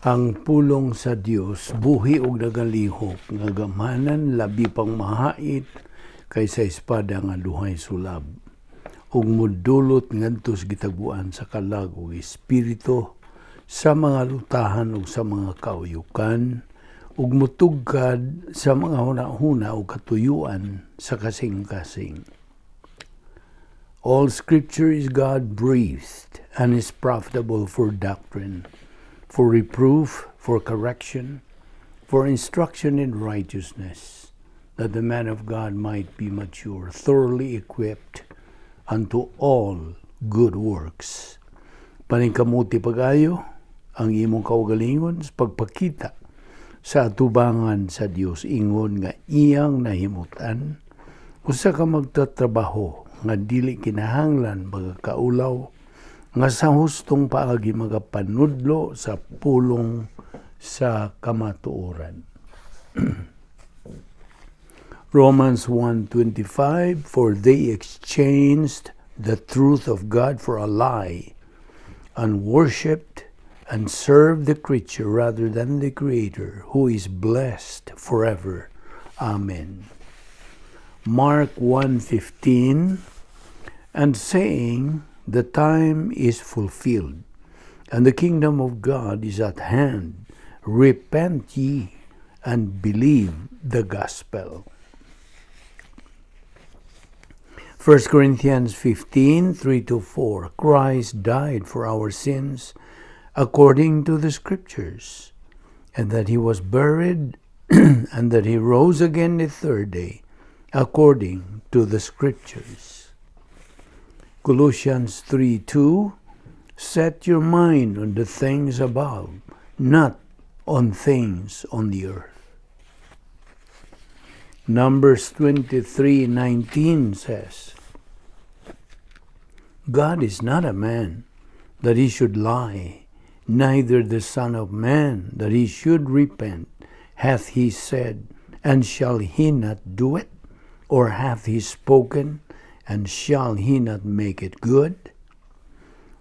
Ang pulong sa Dios buhi ug nagalihok nga gamhanan, labi pang mahait kaysa espada nga duhay sulab, ug mudulot ngadto sa gitaguan sa kalag ug espiritu, sa mga lutahan ug sa mga kauyukan, ug mutugkad sa mga hunahuna ug katuyuan sa kasing-kasing. All Scripture is God breathed and is profitable for doctrine, for reproof, for correction, for instruction in righteousness, that the man of God might be mature, thoroughly equipped unto all good works. Paningkamuti pag-ayo ang imong kaugalingon sa pagpakita sa atubangan sa Dios ingon nga iyang nahimutan, usa ka magtatrabaho nga dili kinahanglan magakaulaw, nga sa hustong paagi magapanudlo sa pulong sa kamatuoran. Romans 1:25: "For they exchanged the truth of God for a lie and worshipped and served the creature rather than the Creator, who is blessed forever. Amen." Mark 1:15: "And saying, 'The time is fulfilled, and the kingdom of God is at hand. Repent ye and believe the gospel.'" 1 Corinthians 15:3-4: "Christ died for our sins according to the Scriptures, and that he was buried, and that he rose again the third day according to the Scriptures." Colossians 3:2: "Set your mind on the things above, not on things on the earth." Numbers 23:19 says, "God is not a man that he should lie, neither the Son of Man that he should repent. Hath he said, and shall he not do it? Or hath he spoken, and shall he not make it good?"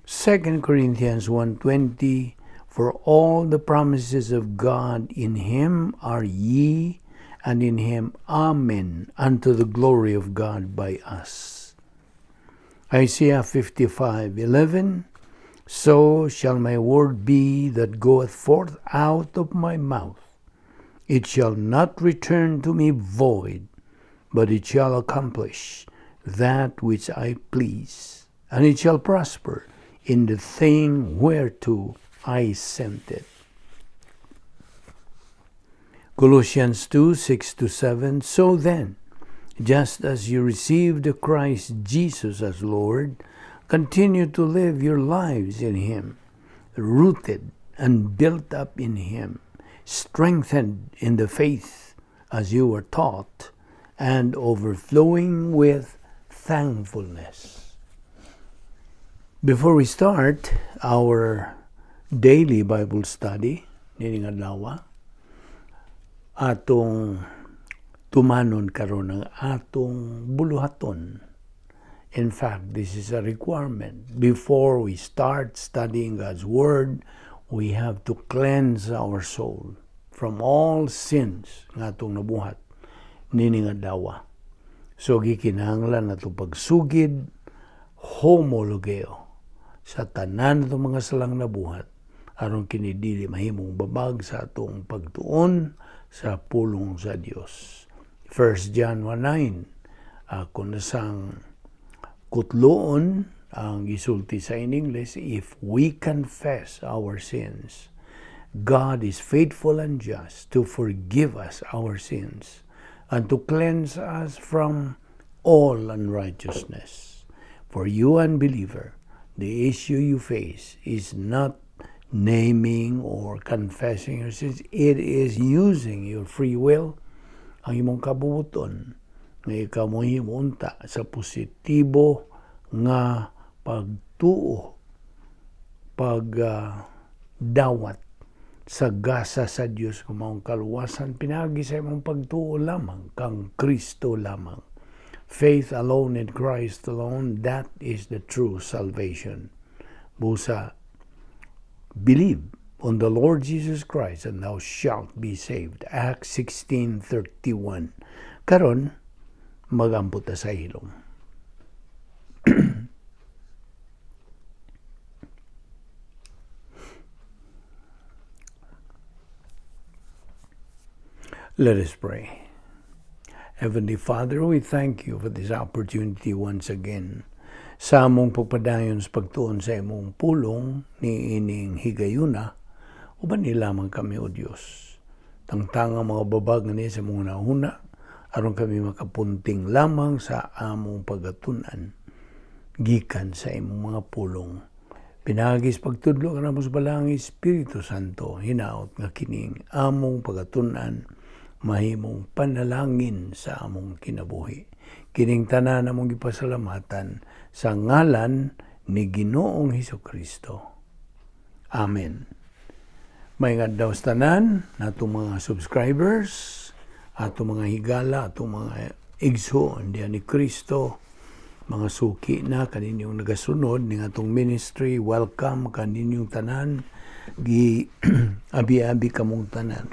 2 Corinthians 1:20: "For all the promises of God in him are yea, and in him amen, unto the glory of God by us." Isaiah 55:11: "So shall my word be that goeth forth out of my mouth. It shall not return to me void, but it shall accomplish that which I please, and it shall prosper in the thing whereto I sent it." Colossians 2:6-7: "So then, just as you received Christ Jesus as Lord, continue to live your lives in Him, rooted and built up in Him, strengthened in the faith as you were taught, and overflowing with thankfulness." Before we start our daily Bible study nining adlaw, atong tumanon karon ang atong buluhaton. In fact, this is a requirement. Before we start studying God's Word, we have to cleanse our soul from all sins nga atong nabuhat nining adlaw. So gikinahanglan nato pagsugid homologeo sa tanan atong mga salang nabuhat aron kini dili mahimong babag sa atong pagtuon sa pulong sa Dios. 1 John 1:9, ako na sang kutloon ang gisulti sa in English, "If we confess our sins, God is faithful and just to forgive us our sins and to cleanse us from all unrighteousness." For you, unbeliever, the issue you face is not naming or confessing your sins. It is using your free will, ang imong kabubuton, nga ikaw mo unta sa positibo nga pagtuo, pag dawat sa gasa sa Dios kung maong kaluwasan pinagi sa imong pagtuo lamang kang Kristo lamang. Faith alone in Christ alone, that is the true salvation. Busa, believe on the Lord Jesus Christ and thou shalt be saved. Acts 16:31. Karon magampo ta sa hilom. Let us pray. Heavenly Father, we thank you for this opportunity once again sa among pagpadayon sa pagtuon sa imong pulong ni ining higayuna. Uban ni lamang kami, O Dios. Tangtang ang mga babag ni sa mong nahuna aron kami makapunting lamang sa among pagatun-an gikan sa imong mga pulong. Pinaagi sa pagtudlo kanamo sa Balaang Espiritu Santo, hinaot nga kining among pagatun-an mahimong panalangin sa among kinabuhi. Kining tanan among gipasalamatan sa ngalan ni Ginoong Hesus Kristo. Amen. Maayong adlaw sa tanan natong mga subscribers, atong mga higala, atong mga igsoon diha ni Kristo, mga suki na kaninyong nagasunod ning atong ministry, welcome kaninyong tanan, gi abi-abi kamong tanan.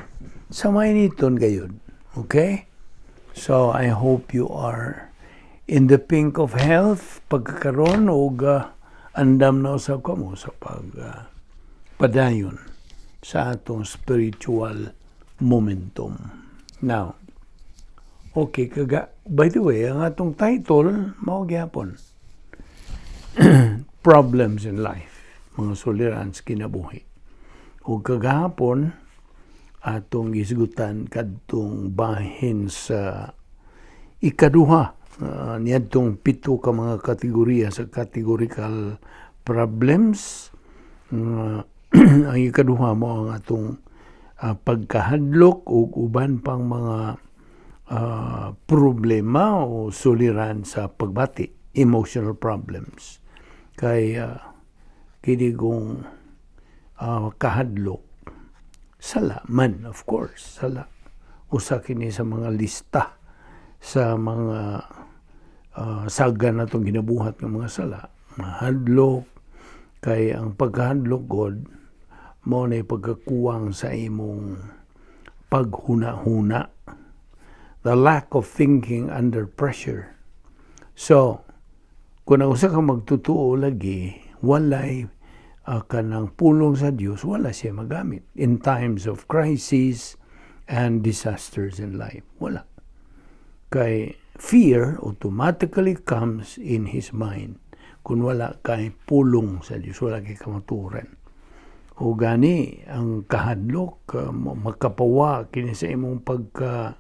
Sa mainiton gayud, okay? So I hope you are in the pink of health pagkakaron og andam na usab kamo sa pag padayon sa atong spiritual momentum. Now, okay, kaga, by the way, ang atong title, mao gyapon, Problems in Life, mga suliran sa kinabuhi. Ug kagahapon, atong gisgutan kadtong bahin sa ikaduha niadtong pito ka mga kategorya sa categorical problems. Ang ikaduha mo ang atong pagkahadlok ug uban pang mga problema o suliran sa pagbati, emotional problems. Kay kini kong kahadlok, sala man, of course, sala. Usa kini sa mga lista sa mga saga na itong ginabuhat ng mga sala. Mahadlok, kay ang pagkahadlok God, mao na pagkakuwang sa imong paghuna-huna. The lack of thinking under pressure. So, kung ang usa ka magtutuo lagi, walay kanang pulong sa Dios, wala siya magamit in times of crisis and disasters in life. Wala. Kay fear automatically comes in his mind kung wala kay pulong sa Dios, wala kay kamaturan. O gani ang kahadlok makapawa kini sa imong pagka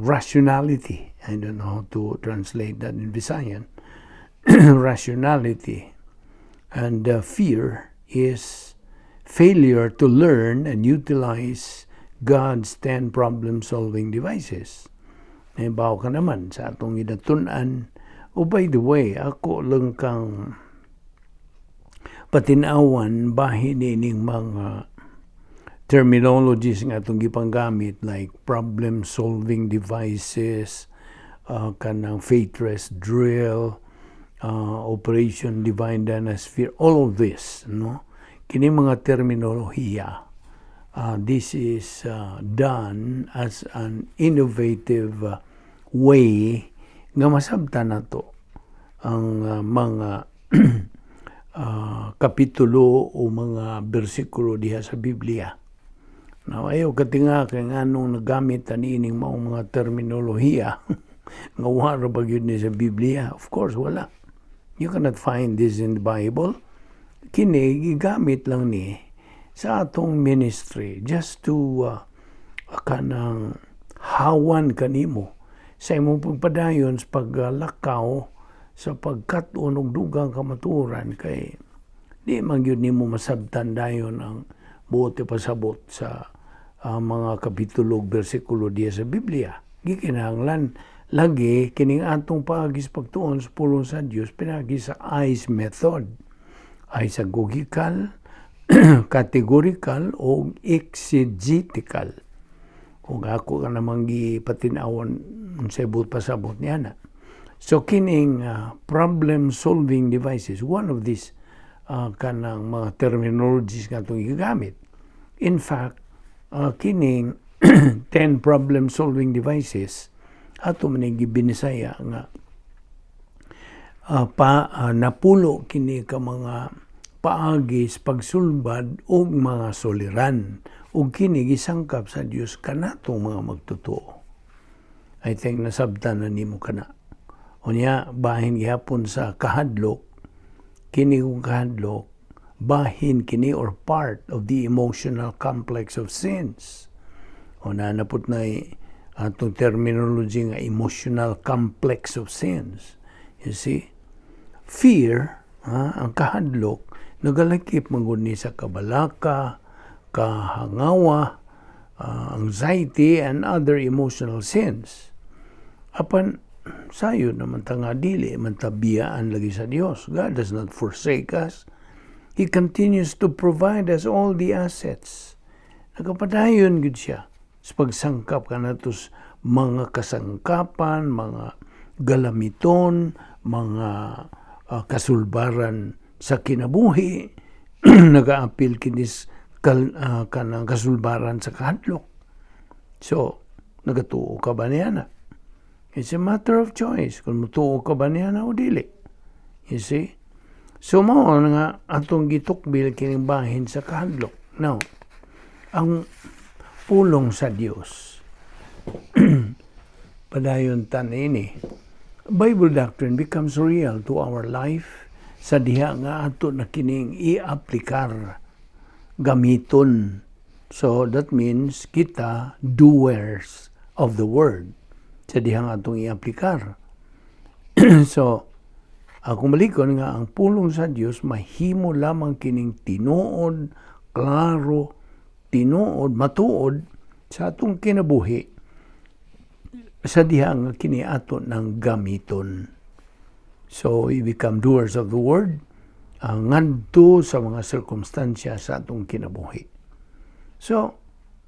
rationality. I don't know how to translate that in Visayan. Rationality and fear is failure to learn and utilize God's 10 problem-solving devices. Nahibaw ka naman sa atong ginatun-an. Oh, by the way, ako lang kang patinawan bahin ining mga terminologies nga atong gipanggamit like problem-solving devices, kanang faith rest drill, Operation Divine Dynasphere, all of this, no? Kini mga terminolohiya, this is done as an innovative way nga masabtan nato ang mga kapitulo o mga bersikulo diha sa Biblia. Now, ayaw katinga kay nganong nagamit ani ining maong mga terminolohiya nga wala ba gyud ni sa Biblia? Of course, wala. You cannot find this in the Bible. Kini gigamit lang ni sa atong ministry just to kanang hawan kanimo sa imong pagpadayon sa paglakaw sa pagkat-on og dugang kamatuoran, kay di man gyud nimo masabtan dayon ang buot pasabot sa mga kapitulo ug bersikulo diya sa Biblia. Gikinahanglan lagi kining atong paagi sa pagtuon sa pulong sa Dios pinagi sa ICE method. Isagogical, categorical o exegetical. Kung ako ka namang gipatin-awon unsay buot pasabot niya na. So kining problem solving devices, one of these kanang mga terminologies nga atong gigamit. In fact, kining 10 problem solving devices ato man ning gibinisaya nga pa napulo kini ka mga paagi sa pagsulbad og mga suliran ug kini gisangkap sa Dios kanatong mga magtotoo. I think nasabtan na nimo kana. Unya, bahin gihapon sa kahadlok, kini kung kahadlok, bahin kini or part of the emotional complex of sins. O na naput na atong terminology nga emotional complex of sins. You see? Fear, ha, ang kahadlok, nagalakip man gud ni sa kabalaka, kahangawa, anxiety, and other emotional sins. Apan, sayo naman ta nga dili man ta biyaan lagi sa Dios. God does not forsake us. He continues to provide us all the assets. Nagapadayon gud siya sa pagsangkap kanato sa mga kasangkapan, mga galamiton, mga kasulbaran sa kinabuhi, nagaapil kinis kanang kasulbaran sa kahadlok. So, nagatuo ka ba niya na? It's a matter of choice kung mutuo ka ba niya na o dili. You see? So mao nga atong gitukbil kining bahin sa kahadlok. Now, ang pulong sa Dios, padayon tan ini, Bible doctrine becomes real to our life sa diha nga ato na kining i-aplikar, gamiton. So that means kita doers of the word sa diha nga atong i-aplikar. So ako malikon nga ang pulong sa Dios mahimo lamang kining tinuod, klaro, tinuod, matuod sa atong kinabuhi sa diha nga kini ato ng gamiton. So we become doers of the word ngadto sa mga sirkumstansya sa atong kinabuhi. So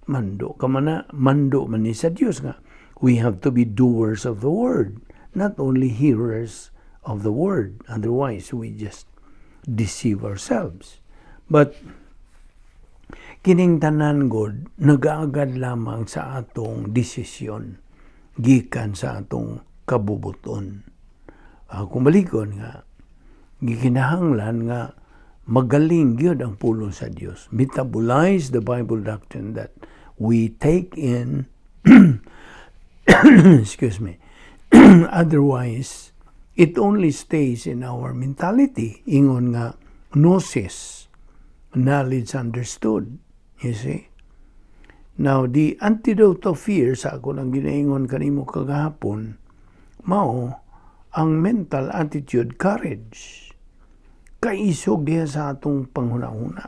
mando ka man na, mando man ni sa Dios nga we have to be doers of the word, not only hearers of the word. Otherwise, we just deceive ourselves. But kining tanan god nagaagad lamang sa atong desisyon gikan sa atong kabubuton. Kung balikon nga gikinahanglan nga magaling gyud ang pulong sa Dios. Metabolize the Bible doctrine that we take in, excuse me. Otherwise, it only stays in our mentality. Ingon nga gnosis, knowledge understood. You see? Now, the antidote of fear, sa ako lang ginaingon kanimo kagahapon, mao ang mental attitude, courage. Kaisog diha sa atong panghuna-huna.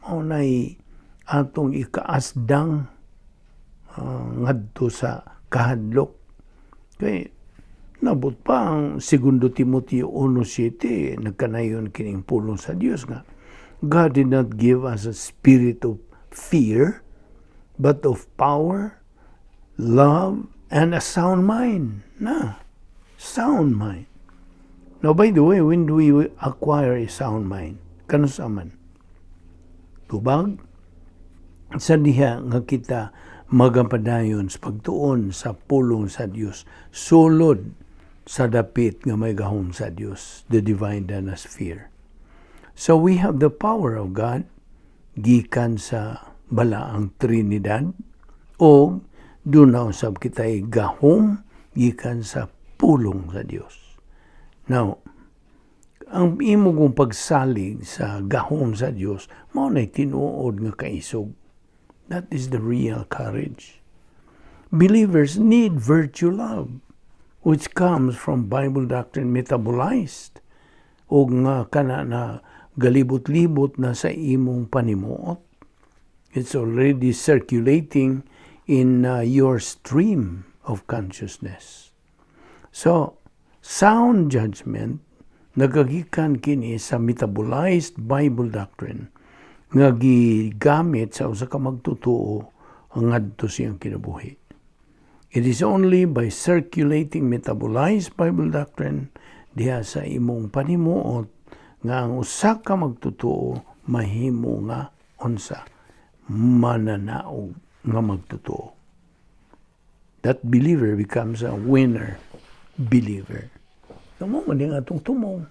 Mao na'y atong ikaasdang ngadto sa kahadlok. Kay nabot pa ang Segundo Timoteo 1:7, nagkanayon kining pulong sa Dios nga God did not give us a spirit of fear, but of power, love, and a sound mind. Na, sound mind. Now, by the way, when do we acquire a sound mind? Kanus-a man? Tubag? Sa diha nga kita magapadayon sa pagtuon sa pulong sa Dios, sulod sa dapit nga may gahom sa Dios, the divine sphere. So we have the power of God gikan sa balaang Trinidad o duna usab kita'y gahom gikan sa pulong sa Dios. Now, ang imo kong pagsalig sa gahom sa Dios mao nay tinuod nga kaisog. That is the real courage. Believers need virtue love, which comes from Bible doctrine metabolized o nga kana na galibot-libot na sa imong panimuot. It's already circulating in your stream of consciousness. So, sound judgment nagagikan kini sa metabolized Bible doctrine nga gigamit sa usa ka magtotoo ngadto siyang kinabuhi. It is only by circulating metabolized Bible doctrine diha sa imong panimuot Nga ang usa ka magtotoo mahimo nga unsa? Mananaog nga magtotoo. That believer becomes a winner believer. Mao man nga atong tumong.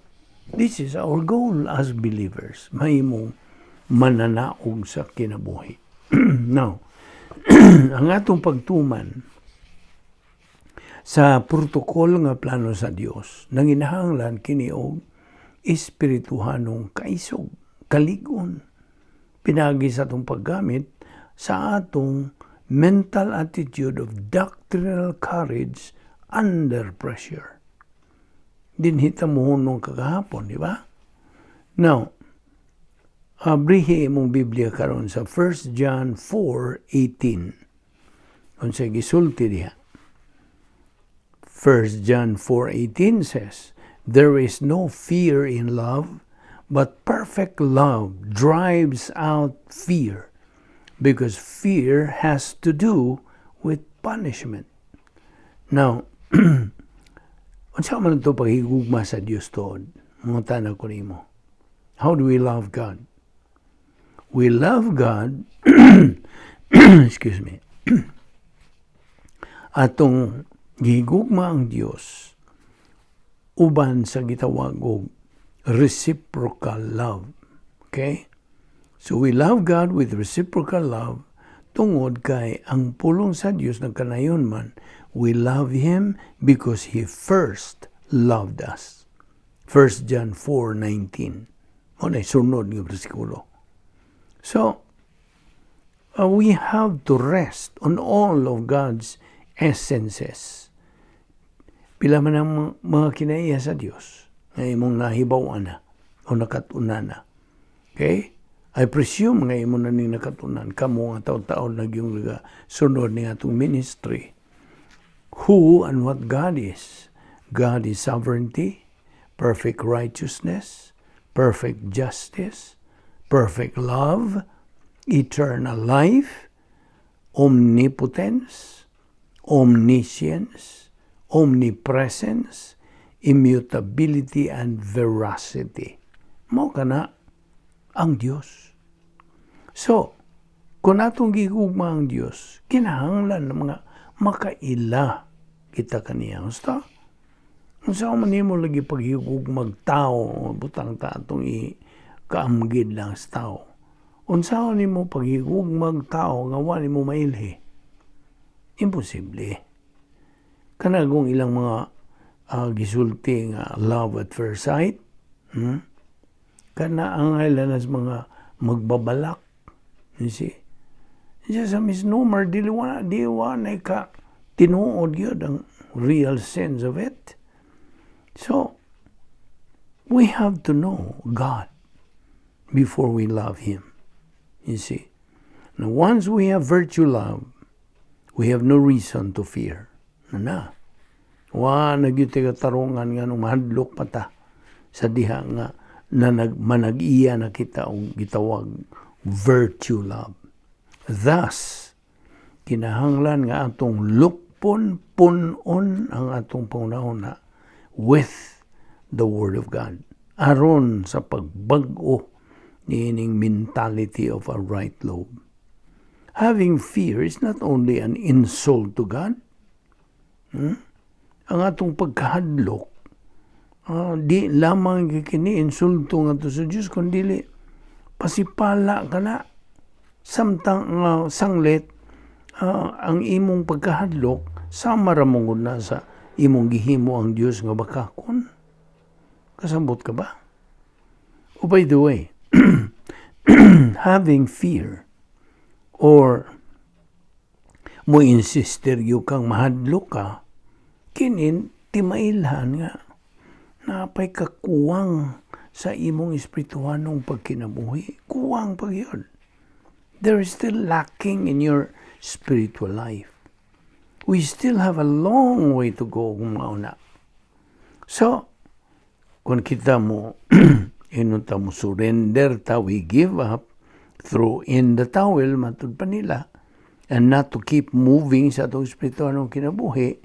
This is our goal as believers. Mahimong mananaog sa kinabuhi. Now, ang atong pagtuman sa protocol nga plano sa Dios, nanginahanglan kini og espirituhanong kaisog, kaligon, pinagi sa atong paggamit sa atong mental attitude of doctrinal courage under pressure. Dinhi ta mohunong kagahapon, di ba? Now, abrihi imong Biblia karon sa 1 John 4:18. Unsay gisulti diha? 1 John 4:18 says, "There is no fear in love, but perfect love drives out fear, because fear has to do with punishment." Now, unsa man ito paghigugma sa Dios tuod? Mangutana ko nimo. How do we love God? We love God, excuse me, atong gihigugma ang Dios uban sa gitawag og reciprocal love. Okay? So we love God with reciprocal love tungod kay ang pulong sa Dios nagkanayon man, we love Him because He first loved us. 1 John 4:19. Mao na sunod nga bersikulo. So, we have to rest on all of God's essences. Pila man ang mga kinaiya sa Dios nga imong nahibaw na o nakatunan na. Okay? I presume nga imo na ning nakatunan kamo nga taon-taon na yung sunod ni atong ministry. Who and what God is. God is sovereignty, perfect righteousness, perfect justice, perfect love, eternal life, omnipotence, omniscience, omnipresence, immutability, and veracity. Mao kana ang Dios. So, kung atong gigugma ang Dios, kinahanglan ng mga makaila kita kaniya. Gusto? Unsa man nimo lagi paghigugmag tao, butang ta atong i kaamgid lang sa tao. Unsa nimo paghigugmag tao nga wa nimo mailhi? Imposible. Kanagong ilang mga gisulti nga love at first sight, Kana ang nas mga magbabalak. You see? It's just a misnomer. Dili wa, di wa na ka tinuod yun ang real sense of it. So, we have to know God before we love Him. You see? Now, once we have virtue love, we have no reason to fear. Na na. Wa na gyud katarungan nga nung mahadlok pa ta sa diha nga na nag, manag-iya na kita og gitawag virtue love. Thus, kinahanglan nga atong lukpon punon ang atong panghunahuna with the Word of God aron sa pagbag-o niining mentality of a right lobe. Having fear is not only an insult to God. Ang atong pagkahadlok, di lamang kini insulto ngadto sa Dios, kundi pasipala ka na. Samtang sanglit ang imong pagkahadlok sama ra mong na sa imong gihimo ang Dios nga bakakon. Kasambot ka ba? Oh, by the way, having fear or mo insister gyud kang mahadlok ka, kinin timailhan nga napay kakuwang sa imong espirituhanong pagkinabuhi. Kuwang pa gyud. There is still lacking in your spiritual life. We still have a long way to go kung mauna. So, kung kita mo, inunta mo surrender ta, we give up, throw in the towel, matud pa nila, and not to keep moving sa atong espirituhanong kinabuhi,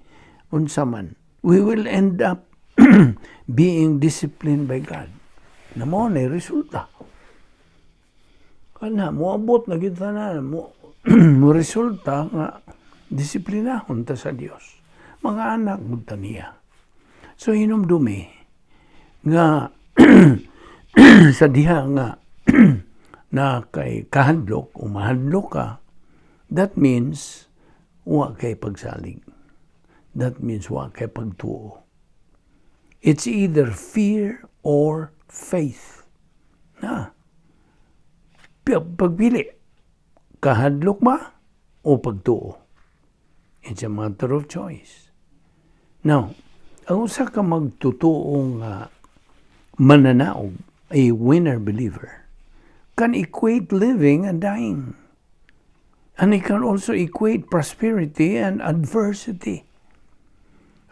unsa man, we will end up being disciplined by God. Na mao na resulta. Kana moabot na gyud tanan mo mo resulta nga disiplinahon ta sa Dios. Mga anak gud ta niya. So hinumdumi nga sa diha nga na kay kahadlok o mahadlok ka, that means wa kay pagsalig. That means wa kay pagtuo. It's either fear or faith. Na. Pagpili. Kahadlok ba o pagtuo? It's a matter of choice. Now, ang usa ka magtutuong mananaog, a winner believer, can equate living and dying. And he can also equate prosperity and adversity.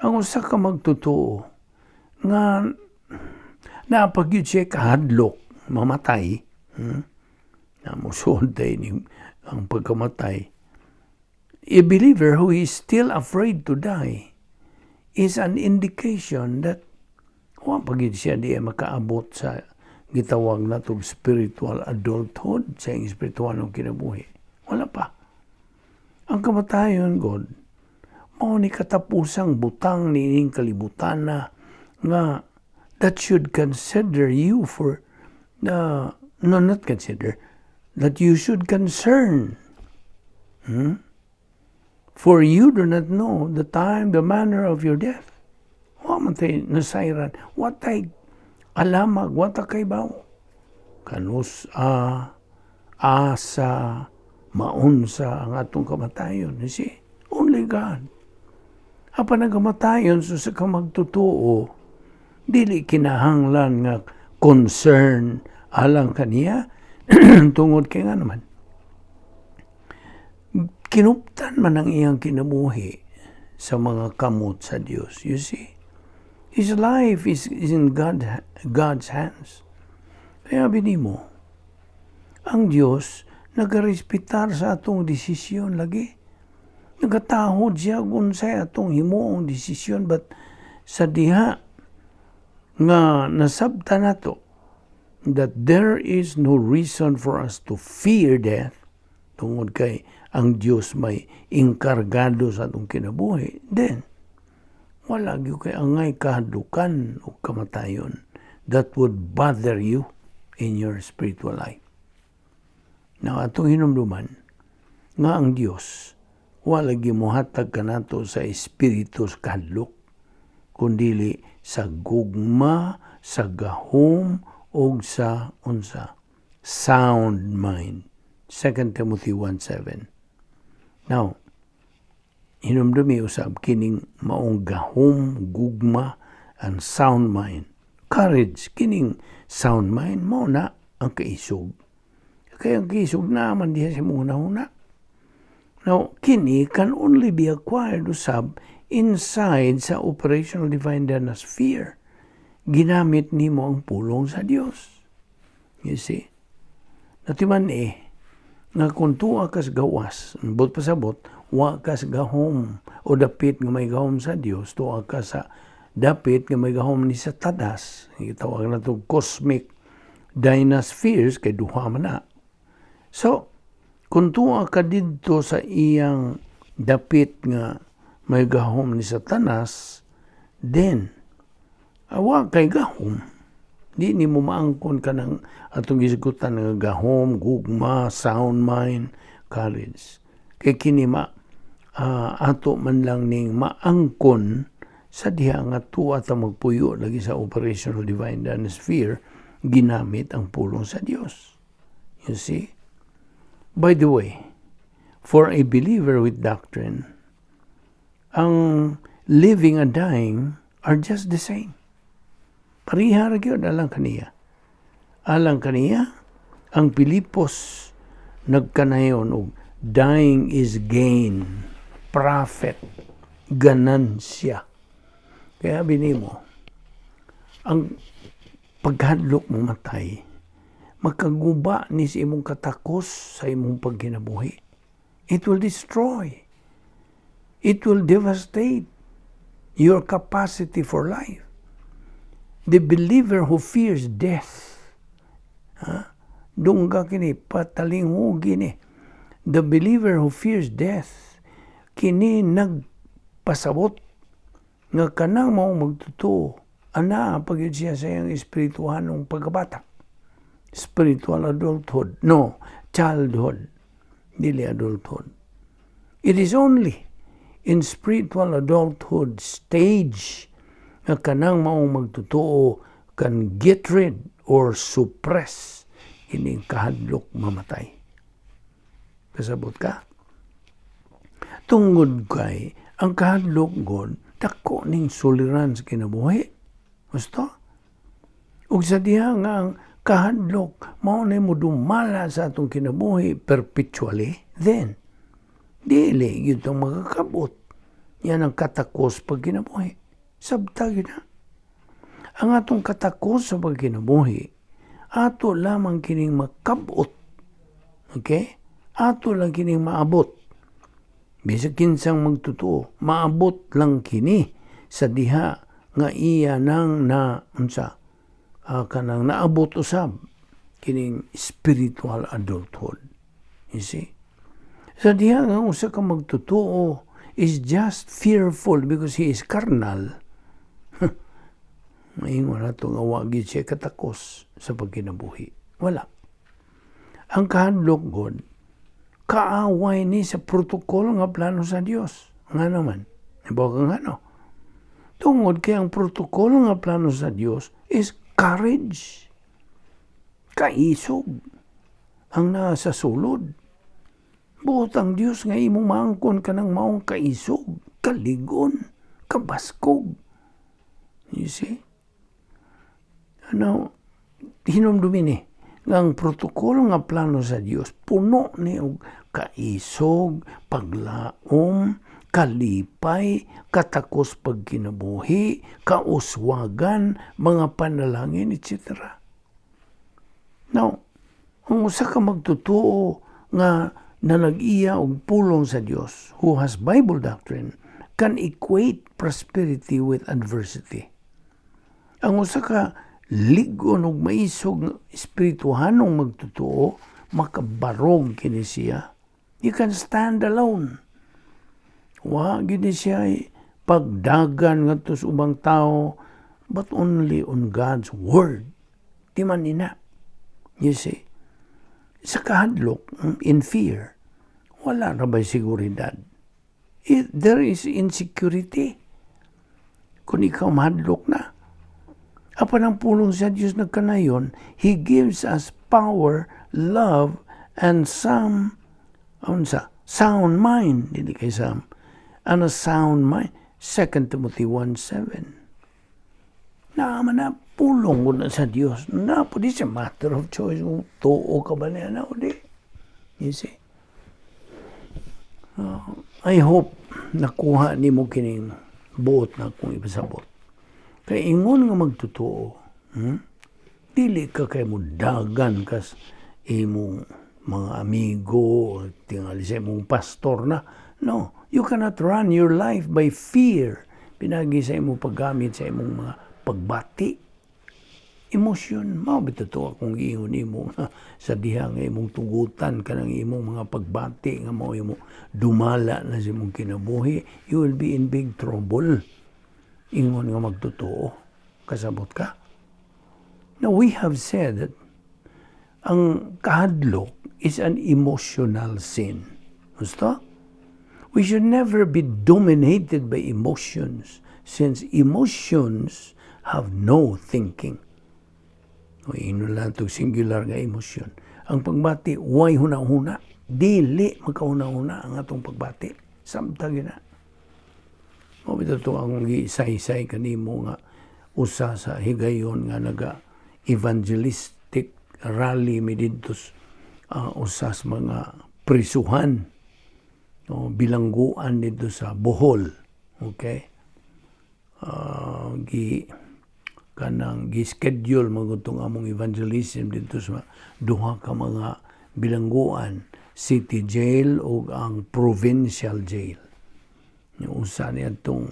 Ang usa ka magtotoo nga naa pa gyud siya kahadlok mamatay, Na musuod ni ang pagkamatay. A believer who is still afraid to die is an indication that wa pa gyud siya di makaabot sa gitawag natong spiritual adulthood sa iyang espiritual ng kinabuhi. Wala pa. Ang kamatayon, God, mao ni katapusang butang niining kalibutan na nga that should consider you for no, not consider, that you should concern. For you do not know the time, the manner of your death. Wa man tay nasayran, wa tay alamag, wa ta kaybaw. Kanus-a, asa, maunsa ang atong kamatayon. You see? Only God. Apan ang kamatayon sa usa ka magtotoo, dili kinahanglan nga concern alang kaniya tungod kay nga naman kinuptan man ang iyang kinabuhi sa mga kamot sa Dios. You see? His life is in God's hands. Kaya binimo, ang Dios nagarespetar sa atong desisyon lagi. Nagatahod siya kung unsay atong himuong desisyon, but sa diha nga nasabta nato that there is no reason for us to fear death tungod kay ang Dios may inkargado sa atong kinabuhi, then wala gyud kay angay kahadlukan o kamatayon that would bother you in your spiritual life. Now, atong hinumduman nga ang Dios wala gyud mohatag kanato sa espiritu sa kahadlok, kundili sa gugma, sa gahom ug sa unsa? Sound mind. 2 Timothy 1:7. Now, hinumdumi usab kining maong gahom, gugma, and sound mind. Courage, kining sound mind, mao na ang kaisog. Kaya ang kaisog naman diha sa imong hunahuna. Now, kini can only be acquired usab inside sa operational divine sphere. Ginamit nimo ang pulong sa Dios. You see? Natiman eh, nga kung tuwa kas gawas, buot pasabot, wa kas gahom o dapit nga may gahom sa Dios, tuwa ka sa dapit nga may gahom ni Satanas, gitawag na to cosmic dynaspheres kay duha man na. So, kung tuwa ka didto sa iyang dapit nga may gahom ni Satanas, then awa kay gahom. Di nimo maangkon kanang atong gisgutan nga gahom, gugma, sound mind, courage. Kay kini ma ato man lang ning maangkon sa diha nga tuwa ta magpuyo lagi sa operational divine sphere ginamit ang pulong sa Dios. You see? By the way, for a believer with doctrine, ang living and dying are just the same. Pareha ra gyud alang kaniya. Alang kaniya, ang Pilipos nagkanayon og dying is gain, profit, ganansya. Kaya binimo, ang pagkahadlok mo matay, makaguba ni sa imong katakos sa imong pagkinabuhi. It will destroy. It will devastate your capacity for life. The believer who fears death Ha? Dungga kini, patalinghugi ni. The believer who fears death, kini nagpasabot nga kanang mao magtotoo, anaa pa gyud siya sa iyang espirituhanong pagkabata. Spiritual adulthood. No, childhood. Dili adulthood. It is only in spiritual adulthood stage nga kanang maong magtotoo can get rid or suppress ining kahadlok mamatay. Kasabot ka? Tungod kay ang kahadlok god, dako ning suliran sa kinabuhi. Gusto? Ug sa diha nga ang kahadlok mao na mo dumala sa atong kinabuhi perpetually, then dili gyud tong makakabot. Yan ang katakos pag kinabuhi. Sabta gyud na. Ang atong katakos sa pagkinabuhi, ato lamang kining makabot. Okay? Ato lang kining maabot. Bisag kinsang magtotoo, maabot lang kini sa diha nga iya nang na unsa kanang naabot usab kining spiritual adulthood. You see? Sa diha nga usa ka magtotoo is just fearful because he is carnal, maingon nato nga wa gyud siya katakos sa pagkinabuhi. Wala. Ang kahadlok god, kaaway ni sa protocol nga plano sa Dios. Nga naman, ibaw kang ano. Tungod kay ang protocol nga plano sa Dios is courage. Kaisog ang nasa sulod. Buot ang Dios nga imong maangkon ka ng maong kaisog, kaligon, kabaskog. You see? Ano, hinumdumi ni nga ang protokolo nga plano sa Dios puno ni og kaisog, paglaom, kalipay, katakos pagkinabuhi, kauswagan, mga panalangin, etc. Now, kung usa ka magtotoo nga na nag-iya og pulong sa Dios, who has Bible doctrine, can equate prosperity with adversity. Ang usa ka lig-on og maisog nga espirituhanong magtotoo, makabarog kini siya. You can stand alone. Wa gyud ni siya pagdagan ngadto sa ubang tao, but only on God's word. Di man ina. You see? Sa kahadlok, in fear, wala na ba'y seguridad? There is insecurity. Kung ikaw mahadlok na. Apan ang pulong sa Diyos nagkanayon, He gives us power, love, and some, unsa, sound mind. Hindi kay some, and a sound mind. 2 Timothy 1:7. Naaman na pulong ko na sa Diyos. Na po di siya matter of choice. Kung tuo ka ba niya na o di. You see? I hope nakuha nimo kining buot na akong ipasabot. Kay ingon nga magtotoo, Dili ka kay mo dagan kas imong mga amigo, tingali sa imong pastor na. No, you cannot run your life by fear. Pinagi sa imong paggamit sa imong mga pagbati. Emosyon, mao bitaw to akong giingon nimo sa diha nga imong tugutan kanang imong mga pagbati nga mao imo dumala na sa imong kinabuhi, you will be in big trouble. Ingon nga magtotoo. Kasabot ka? Now, we have said that ang kahadlok is an emotional sin. Gusto? We should never be dominated by emotions since emotions have no thinking. O ino lang itong singular nga emosyon. Ang pagbati, way huna-huna. Dili magkahuna-huna ang atong pagbati. Samtang yun na. Mao bitaw to ang gisaysay kanimo nga usa sa higayon nga naga evangelistic rally mi didto usa sa mga prisuhan o bilangguan didto sa Bohol. Okay? Gi kanang gi-schedule man gud among evangelism didto sa duha ka mga bilangguan, city jail o ang provincial jail. Yung usa ni atong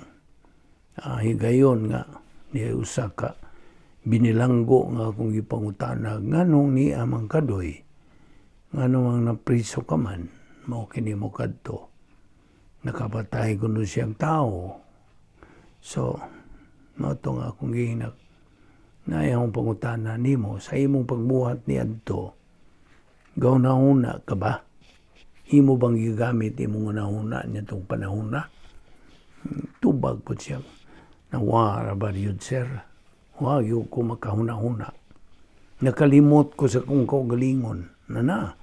higayon nga ni usa ka Binilanggo nga akong gipangutana, nganong niya man kadoy, nganong ang napriso ka man, mao kini mo kadto. Nakapatay kuno siyang tao. So, mao to nga akong gihinak na akong pangutana nimo sa imong pagbuhat ni adto, gahuna-huna ka ba? Imo bang gigamit imong hunahuna niya tong panahona? Tubag po siya. Nawara ba yun, sir? Wa yun ko makahuna-huna. Nakalimot ko sa kong kaugalingon. Na na.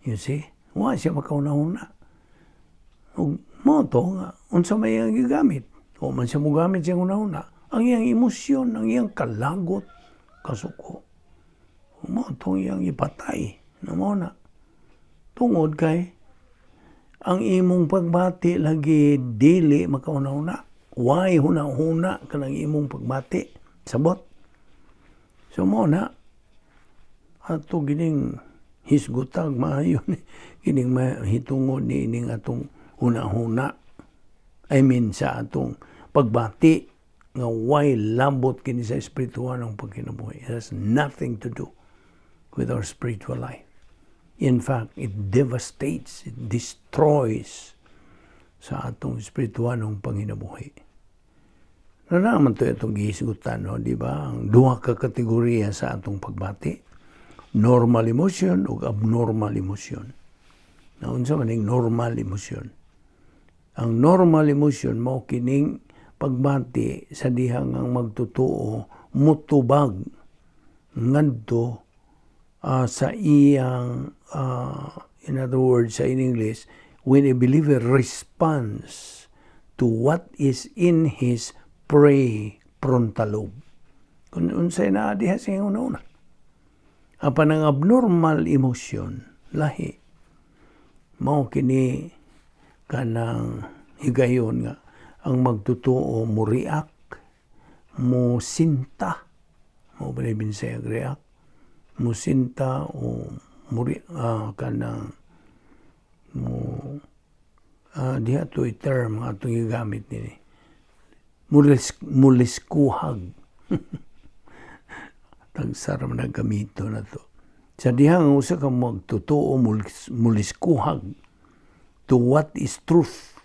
You see? Wa siya makahuna-huna. Ug mao to nga, unsa may iyang gigamit? O man siya mogamit siyang hunahuna. Ang iyang emosyon, ang iyang kalagot, kasuko. Mao to iyang ipatay. Na mao na. Tungod kay ang imong pagbati lagi dili makauna-una. Why huna-huna kanang imong pagbati? Sabot. So mao na ato gining hisgutag maayo ni kining mahitungod ni ining atong huna-huna. I mean, sa atong pagbati nga way labot kini sa espiritual ng pagkinabuhi. It has nothing to do with our spiritual life. In fact, it devastates, it destroys sa atong espiritualong panginabuhi. Naraman to itong gihisgutan, no, di ba? Ang duha ka kategorya sa atong pagbati. Normal emotion o abnormal emotion. Naunsa man ning normal emotion? Ang normal emotion mao kining pagbati sa dihang ang magtotoo mutubag ngadto sa iyang, in other words, sa in English, when a believer responds to what is in his prefrontal lobe. Kung unsay naa diha sa iyang una-una. Apan ang abnormal emotion, lahi. Mao kini kanang higayon nga ang magtotoo mo react, mo sinta, mao ba na Bisaya react? Mo sinta o mo kanang mo diha to term nga atong gigamit nini. Muliskuhag. Tagsara man ang gamito na to. Sa dihang usa ka magtotoo muliskuhag to what is truth.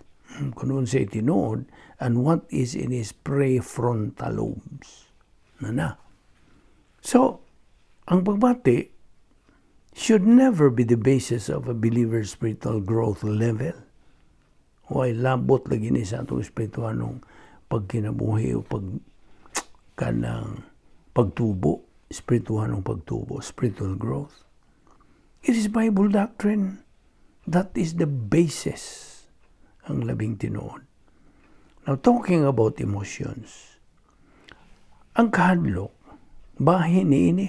Kung unsay tinuod and what is in his prefrontal lobes. Na na. So, ang pagbati should never be the basis of a believer's spiritual growth level. Way labot lagi ni sa atong espirituanong pagkinabuhi o pag kanang pagtubo, espirituanong pagtubo, spiritual growth. It is Bible doctrine. That is the basis ang labing tinuod. Now, talking about emotions, ang kahadlok, bahin ni ini.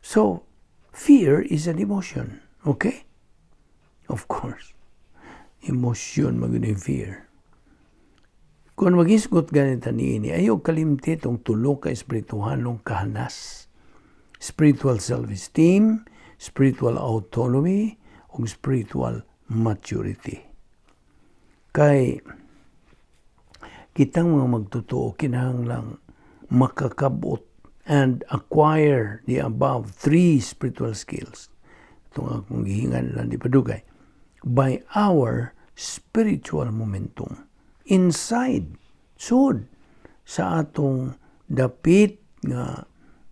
So, fear is an emotion. Okay? Of course. Emotion man yung fear. Kung magisgot ganito niini, ayaw kalimti itong tulo ka espirituhanong kahanas. Spiritual self-esteem, spiritual autonomy, ug spiritual maturity. Kay kitang mga magtotoo kinahanglang makakabot and acquire the above three spiritual skills. Itong akong gihingan lang di padugay. By our spiritual momentum inside sud sa atong dapit nga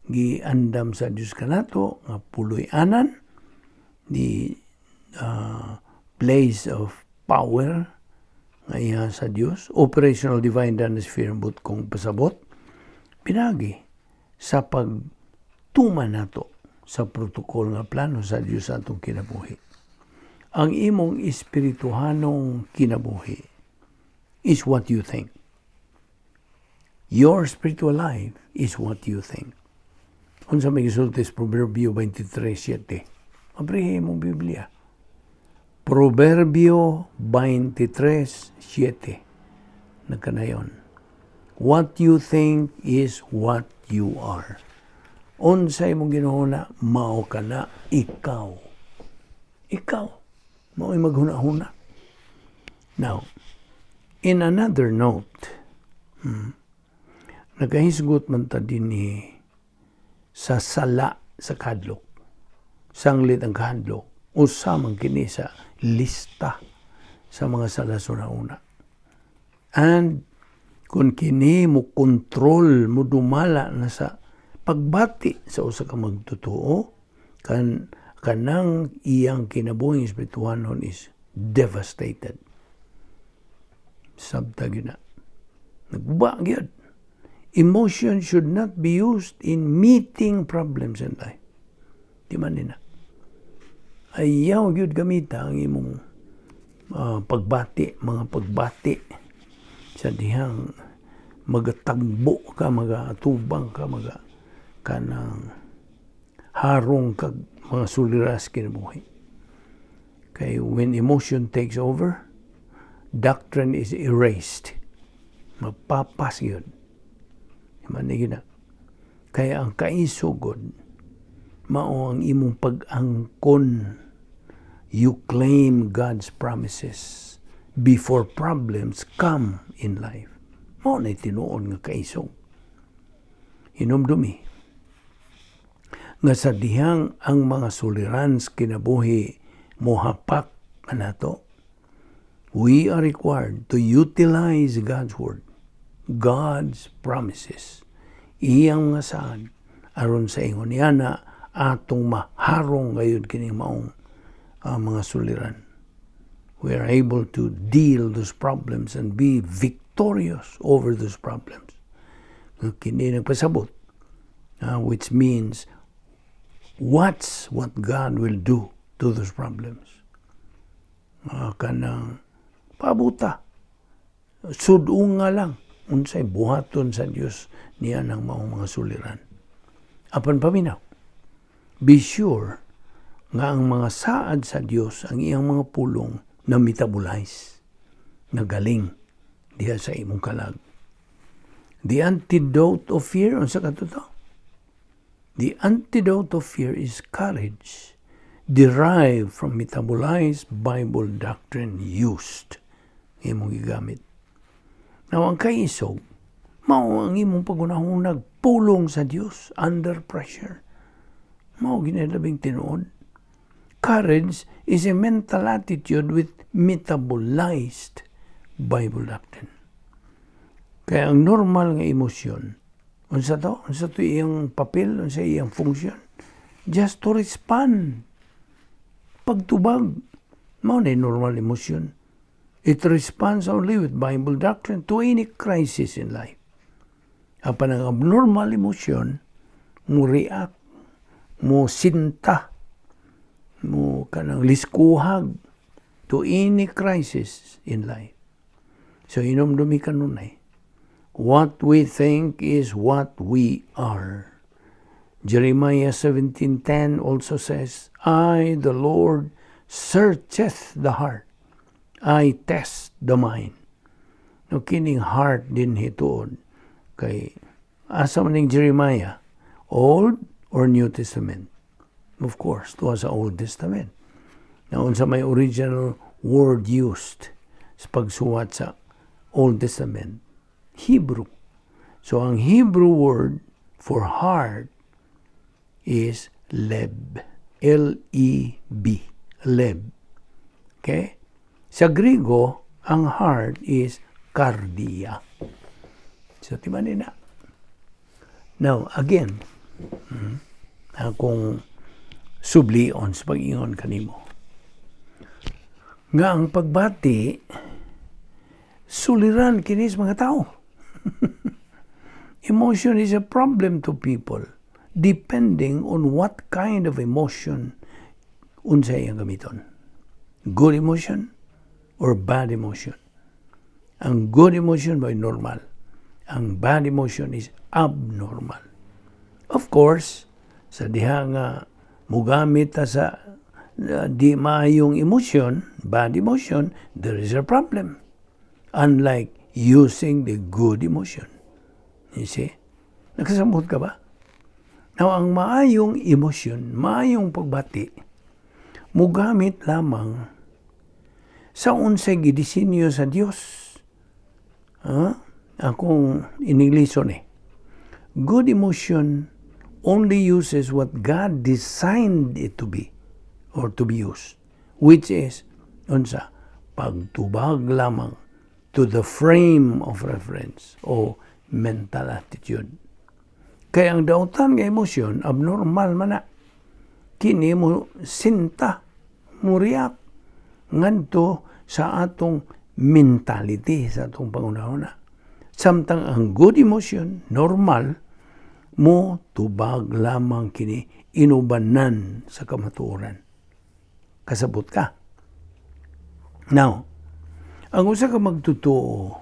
giandam sa Dios kanato nga puloy-anan, the place of power nga iya sa Dios, operational divine sphere, but kong pasabot pinagi sa pagtuman nato sa protocol nga plano sa Dios sa atong kinabuhi. Ang imong espirituhanong kinabuhi is what you think. Your spiritual life is what you think. Unsa may gisulti sa Proverbio 23:7? Abrihe imong Biblia. Proverbio 23:7. Nagkanayon. What you think is what you are. Unsa imong ginuhuna, mao ka na ikaw. Ikaw. Mao'y maghuna-huna. Now, in another note, Nagahisgot man ta dinhi sa sala sa kahadlok. Sanglit ang kahadlok, usa man kini sa lista sa mga sala sa una. And kung kini mo kontrol, mo dumala na sa pagbati sa usa ka magtotoo, kanang iyang kinabuhing espirituhanon is devastated. Sabta gyud na. Nagbuba gyud. Emotion should not be used in meeting problems in life. Di man nina. Ayaw gyud gamita ang imong pagbati, mga pagbati sa dihang magatagbo ka, magatubang ka, maga kanang harong kag mga suliras kinabuhi. Kay when emotion takes over, doctrine is erased. Mapapas yun. Man na. Kaya ang kaisog, mao ang imong pag-angkon. You claim God's promises before problems come in life. Mao na tinuod nga kaisog. Hinumdumi nga sa dihang ang mga suliran sa kinabuhi mohapak kanato, we are required to utilize God's Word, God's promises, iyang mga saad, aron sa ingon niya na atong maharong gayud kining maong mga suliran. We are able to deal those problems and be victorious over those problems. Kini nagpasabot, which means what's what God will do to those problems. Kanang pabuta. Sudunga lang unsay buhaton sa Dios niya ng maong mga suliran. Apan paminaw, be sure nga ang mga saad sa Dios, ang iyang mga pulong na metabolize, nagaling diha sa imong kalag. The antidote of fear, unsa kato to? The antidote of fear is courage derived from metabolized Bible doctrine used. Imong gigamit. Now, ang kaisog, mao ang imong pagunahunag pulong sa Dios under pressure. Mao ginalabing tinuod. Courage is a mental attitude with metabolized Bible doctrine. Kaya ang normal nga emosyon, unsa to? Unsa to iyang papel? Unsa iyang function? Just to respond. Pagtubag. Mao na normal emotion. It responds only with Bible doctrine to any crisis in life. Apan ang abnormal emotion, mo react, mo sinta, mo kanang liskuhag to any crisis in life. So hinumdumi kanunay. What we think is what we are. Jeremiah 17:10 also says, "I, the Lord, searcheth the heart. I test the mind." No, kining heart dinhi tuod kay asa man ning Jeremiah? Old or New Testament? Of course, tuwa sa Old Testament. Na unsa may original word used sa pagsuwat sa Old Testament? Hebrew. So ang Hebrew word for heart is leb. Leb. Leb. Okay? Sa Grigo, ang heart is kardia. So, di ba nina? Now, again, akong sublion sa pag-ingon kanimo. Nga ang pagbati, suliran kini sa mga tao. Emotion is a problem to people depending on what kind of emotion unsa iyang gamiton. Good emotion or bad emotion. Ang good emotion ba normal. Ang bad emotion is abnormal. Of course, sa diha nga mugamit ta sa di maayong emotion, bad emotion, there is a problem. Unlike using the good emotion. You see? Nakasambot ka ba? Now, ang maayong emosyon, maayong pagbati, mugamit lamang sa unsay gidisenyo sa Dios. Ha? Akong ininglison eh. Good emotion only uses what God designed it to be or to be used, which is unsa? Pagtubag lamang to the frame of reference o mental attitude. Kay ang dautan nga emosyon, abnormal man na. Kini mo sinta, mo react ngadto sa atong mentality, sa atong panghunahuna. Samtang ang good emotion, normal, mo tubag lamang kini inubanan sa kamatuoran. Kasabot ka? Now, ang usa ka magtotoo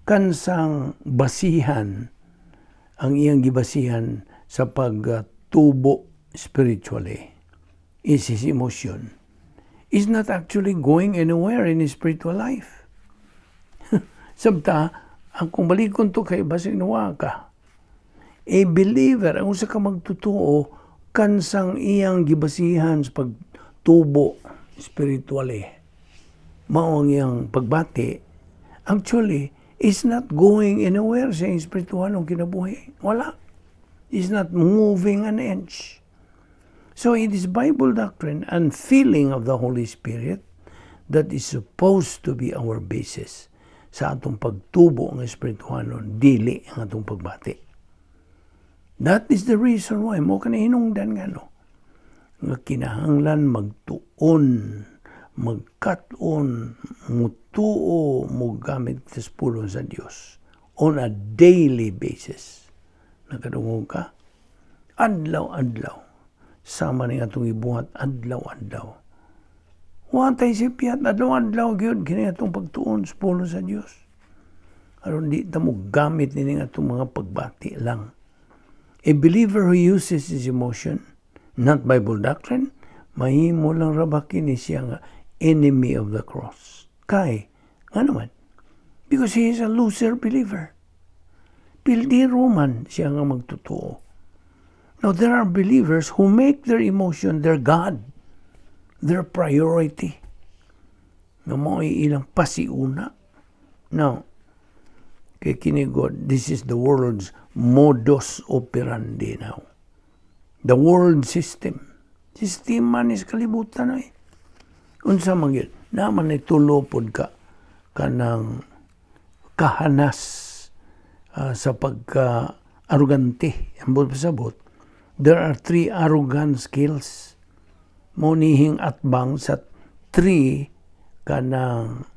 kansang basihan, ang iyang gibasihan sa pagtubo spiritually is his emotion, is not actually going anywhere in his spiritual life. Sabta, ang kung balikon to kay basig nawa ka. A believer, ang usa ka magtotoo, kansang iyang gibasihan sa pagtubo spiritually, mao ang iyang pagbati, actually, is not going anywhere sa iyang spiritual ang kinabuhi. Wala. Is not moving an inch. So it is Bible doctrine and feeling of the Holy Spirit that is supposed to be our basis sa atong pagtubo ng espirituhanon, dili ang atong pagbati. That is the reason why mao kani hinungdan nga no nga kinahanglan magtuon, magkat-on, mutuo, mugamit sa pulong sa Dios on a daily basis. Nakadungog ka? Adlaw-adlaw. Sama ni atong ibuhat adlaw-adlaw. Wa tay sipyat, adlaw-adlaw gyud kini atong pagtuon sa pulong sa Dios. Aron di ta mo gamit nining atong mga pagbati lang. A believer who uses his emotion, not Bible doctrine, mahimo lang ra ba kini siya nga enemy of the cross. Kay, ano man? Because he is a loser believer. Pildiro man siya nga magtotoo. Now, there are believers who make their emotion their God, their priority. Nga mao ilang pasiuna. Now, kay kini gud, this is the world's modus operandi now. The world system. Sistema ni sa kalibutan ay. Unsa man gyud, naman ay tulo pod ka kanang kahanas sa pagka arugante. Ambot pasabot, there are three arrogant skills. Mao nihing atbang sa three kanang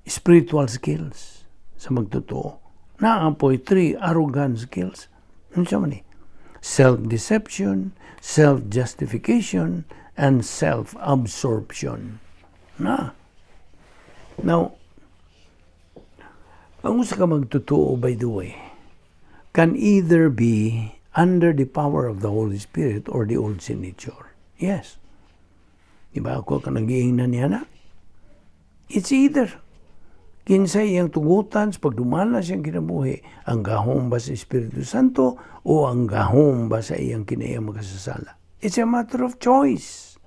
spiritual skills sa magtotoo. Naa poy three arrogant skills. Unsa man ni? Self-deception, self-justification, and self-absorption. Na. Now, ang usa ka magtotoo, by the way, can either be under the power of the Holy Spirit or the old sin nature. Yes. Di ba ako ka nag-iingnan niya na? It's either. Kinsay iyang tugutan sa pagdumala siyang kinabuhi, ang gahom ba sa Espiritu Santo o ang gahom ba sa iyang kinaiyang makasasala? It's a matter of choice.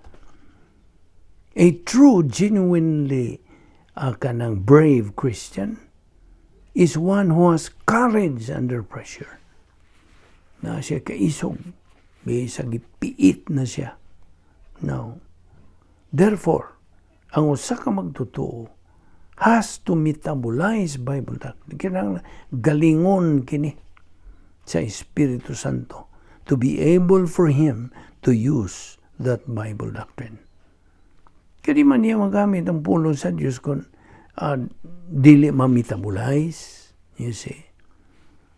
A true, genuinely kanang brave Christian is one who has courage under pressure. Na siya kaisog, bisag gipiit na siya. No. Therefore, ang usa ka magtotoo has to metabolize Bible doctrine. Kinahanglan galingon kini sa Espiritu Santo to be able for him to use that Bible doctrine. Kaya di man niya magamit ang pulong sa Diyos kung dili ma-metabolize, you see.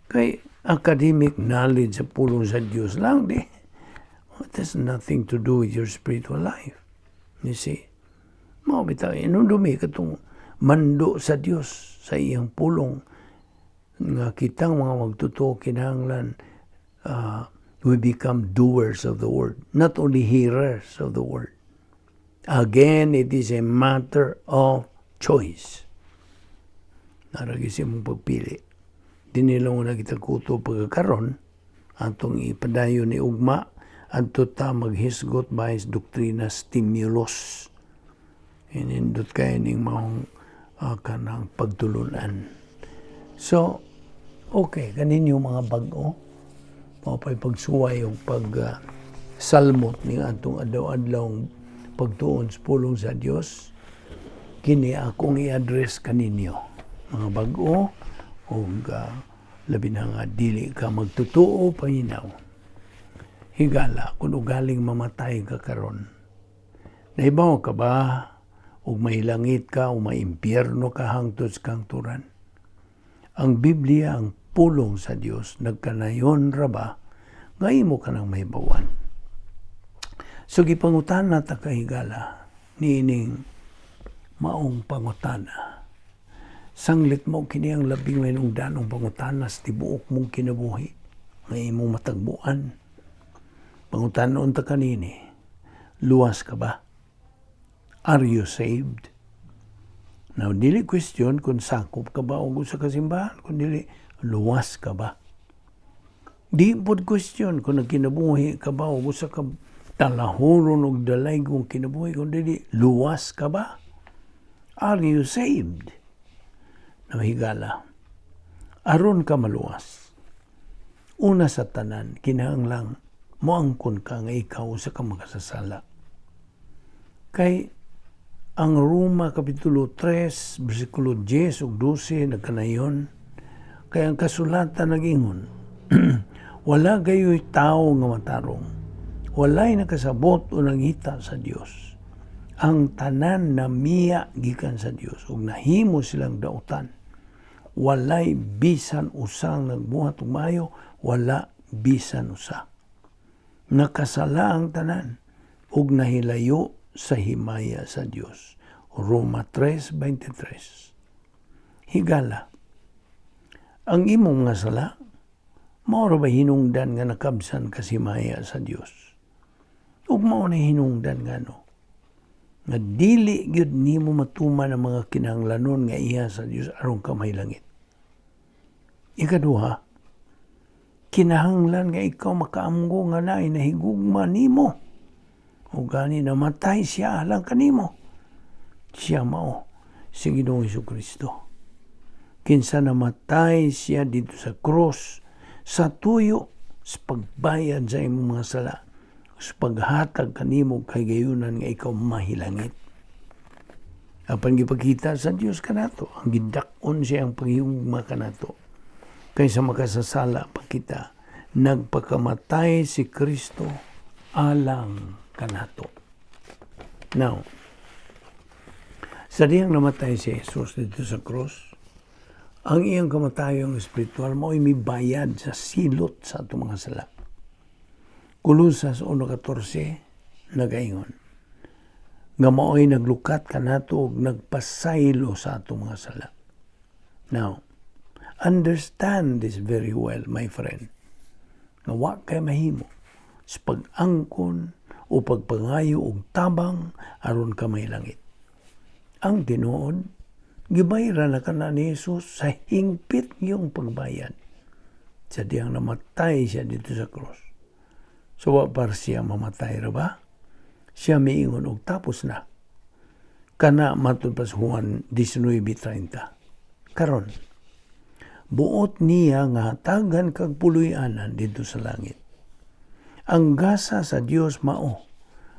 Kay academic knowledge sa pulong sa Diyos lang, di. It has nothing to do with your spiritual life. You see. Mao bitaw, inundumi katong mando sa Dios sa iyang pulong nga kitang mga magtotoo kinahanglan we become doers of the word, not only hearers of the word. Again, it is a matter of choice. Naa ra gyud sa imong pagpili. Dinhi lang na kita kuto pagkakaron, atong ipadayon ni ugma, adto ta maghisgot by doktrina stimulus. Inindot kay ning maong kanang pagtulunan. So, okay, kaninyo mga bag-o. Mao pa'y pagsuway og pag salmot ning atong adlaw-adlaw pagtuon sa pulong sa Dios. Kini akong i-address kaninyo, mga bag-o ug labi na nga dili ka magtutuo, paminaw. Higala, kung ugaling mamatay ka karon, nahibaw ka ba ug mahilangit ka o maimpyerno ka hangtod sa kahangturan? Ang Biblia, ang pulong sa Dios, nagkanayon ra ba nga imo ka nang mahibawan? So gipangutana ta ka, higala, niining maong pangutana. Sanglit mo kini ang labing mahinungdanong pangutana sa tibuok mong kinabuhi nga imong matagbuan. Pangutanon ta kanini, luwas ka ba? Are you saved? Now, dili question kung sakop ka ba o sa kasimbahan, kung dili, luwas ka ba? Di pod question kung nagkinabuhi ka ba o sa ka talahuron og dalaygong kinabuhi, kung dili, luwas ka ba? Are you saved? Now, higala, aron ka maluwas, una sa tanan, kinahanglang moangkon ka nga ikaw usa ka makasasala. Kay ang Roma Kapitulo 3, versikulo 10 ug 12 nagkanayon, kay ang kasulatan nagingon, "Wala gayoy tao nga matarong, walay nakasabot o nangita sa Dios. Ang tanan namiya gikan sa Dios ug nahimo silang dautan. Walay bisan usang nagbuhat og maayo, wala bisan usa. Nakasala ang tanan ug nahilayo sa himaya sa Dios." Roma 3:23. Higala, ang imong mga sala, mao ra ba hinungdan nga nakabsan ka sa himaya sa Dios? Ug mao na hinungdan nga no, nga dili gyud nimo matuman ang mga kinahanglanon nga iya sa Dios aron ka mahilangit. Ikaduha, kinahanglan nga ikaw makaamgo nga naay nahigugma nimo. O gani namatay siya alang kanimo. Siya mao si Ginoong Kristo. Kinsa namatay siya dito sa cross sa tuyo sa pagbayad sa imong mga sala, sa paghatag kanimo kahigayunan nga ikaw mahilangit. Apan gipakita sa Dios kanato ang gidak-on siya ang paghigugma kanato. Kaysa makasasala pa kita, nagpakamatay si Kristo alang kanato. Now, sa diyang namatay si Jesus dito sa cross, ang iyang kamatayong espiritual mao'y mibayad sa silot sa atong mga sala. Kolosas 1:14 nagaingon nga mao'y naglukat kanato ug nagpasaylo sa atong mga sala. Now, understand this very well, my friend, nga wa kay mahimo sa pag-angkon o pagpangayo og tabang aron ka mahilangit. Ang tinuod, gibayran na kana ni Jesus sa hingpit niyong pagbayad sa diyang namatay siya dito sa cross. So wa par siya mamatay ra ba? Siya miingon og tapos na. Kana matud pa sa Juan 19:30. Karon, buot niya nga hatagan kag puloy-anan dito sa langit. Ang gasa sa Dios mao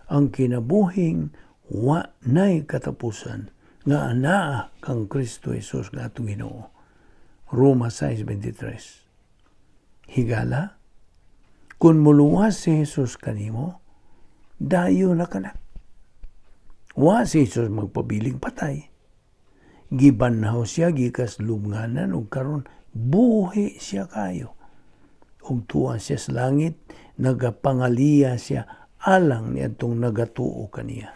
ang kinabuhing wa nay katapusan nga anaa kang Kristo Jesus nga atong Ginoo. Roma 6:23. Higala, kung muluwas si Jesus kanimo, dayo na ka na. Wa si Jesus magpabiling patay. Gibanhaw siya gikas lubnganan ug karon buhi siya kayo. Ug tuwa siya sa langit, nagapangaliya siya alang niadtong nagatuo kaniya.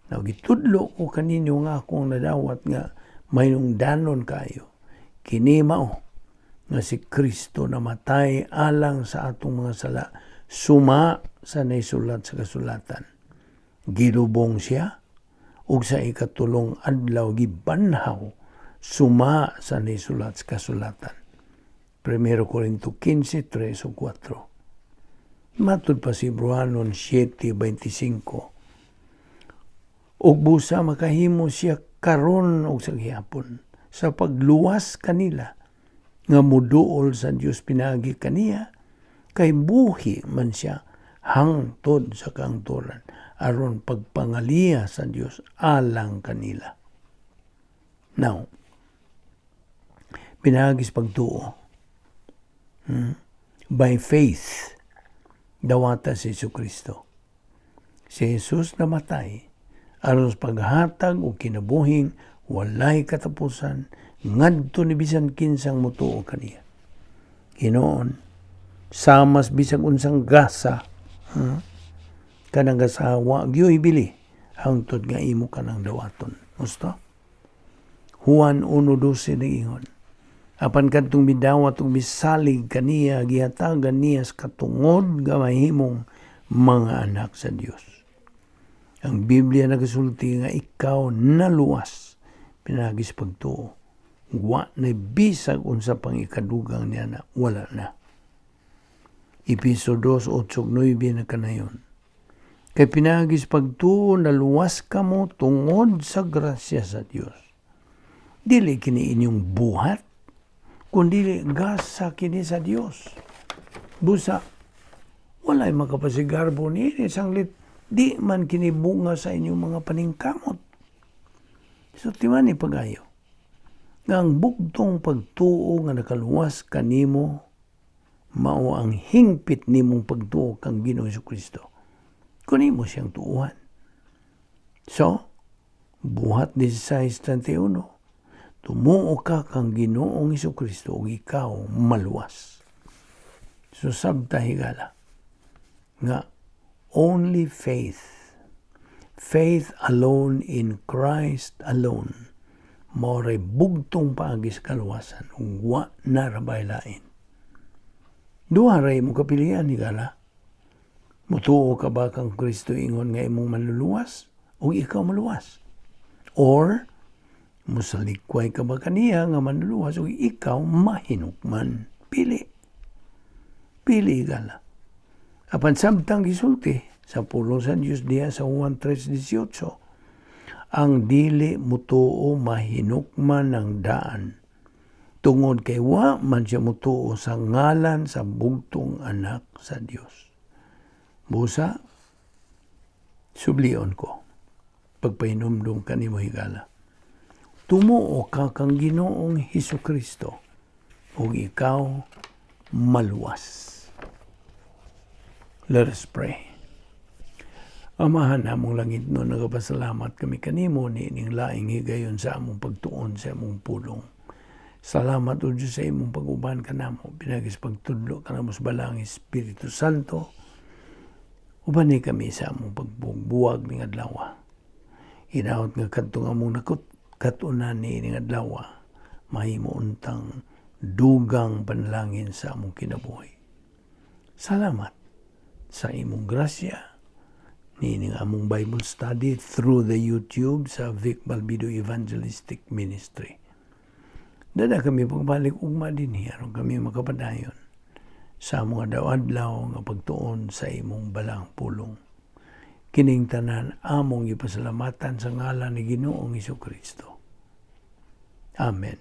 Now, gitudlo ko kaninyo nga akong nadawat nga mahinungdanon kayo. Kini mao nga si Kristo namatay alang sa atong mga sala, suma sa naisulat sa kasulatan. Gilubong siya ug sa ikatulong adlaw gibanhaw suma sa naisulat sa kasulatan. 1 Corinto 15, 3 ug 4. Matud pa si Hebreohanon 7:25. Ug busa makahimo siya karon og sa gihapon sa pagluwas kanila nga muduol sa Dios pinaagi kaniya. Kay buhi man siya hangtod sa kaangturan aron pagpangaliya sa Dios alang kanila. Now, pinaagi sa pagtuo. By faith, dawata si Jesu Kristo. Si Jesus namatay aron sa paghatag og kinabuhing walay katapusan ngadto ni bisan kinsang mutuo kaniya. Hinoon, samas bisag unsang gasa, Kanang gasa wa gyoy bili hangtod nga imo kanang dawaton. Gusto? Juan 1:12 nag-ingon. Apan kadtong midawat ug misalig kaniya, gihatagan niya sa katungod nga mahimong mga anak sa Dios. Ang Biblia nagasulti nga ikaw naluwas pinaagi sa pagtuo. Wa na bisag unsa pang ikadugang niya na wala na. Epeso 2:8-9 na kanayon. Kay pinaagi sa pagtuo naluwas kamo tungod sa grasya sa Dios. Dili kini inyong buhat, kundi gasa kini sa Dios. Busa, walay makapasigarbo niini sanglit di man kini bunga sa inyong mga paningkamot. So timani pag-ayo nga ang bugtong pagtuo nga nakaluwas kanimo mao ang hingpit nimong pagtuo kang Ginoong Kristo. Kung imo siyang tuuhan. So, Buhat 16:31, tumuo ka kang Ginoong Kristo ug ikaw maluwas. So sabta, higala, nga only faith, faith alone in Christ alone, mao ray bugtong paagi sa kaluwasan ug wa na ra bay lain. Duha ra imong kapilian, higala. Mutuo ka ba kang Kristo ingon nga imong manluluwas ug ikaw maluwas? Or musalikway ka ba kaniya nga manluluwas ug ikaw mahinukman? Pili. Pili, higala. Apan samtang gisulti sa pulong sa Dios diha sa Juan 3:18, ang dili mutuo mahinukman ng daan tungod kay wa man siya mutuo sa ngalan sa bugtong anak sa Dios. Busa, sublion ko pagpahinumdum kanimo, higala. Tumuo ka kang Ginoong Hesus Kristo ug ikaw maluwas. Let us pray. Amahan namong langitnon, nagapasalamat kami kanimo niining laing higayon sa among pagtuon sa among pulong. Salamat o Diyos sa imong pag-uban kanamo, pinaagi sa pagtudlo kanamo sa Balaang Espiritu Santo. Ubani kami sa among pagbuwag ning adlaw. Hinaot nga kadtong among nakut katunan niining adlaw mahimo untang dugang panalangin sa among kinabuhi. Salamat sa imong grasya niining among Bible study through the YouTube sa Vic Balbido Evangelistic Ministry. Dada kami pagbalik ugma dinhi aron kami makapadayon sa among adlaw-adlaw nga pagtuon sa imong balaang pulong. Kining tanan among ipasalamatan sa ngalan ni Ginoong Kristo. Amen.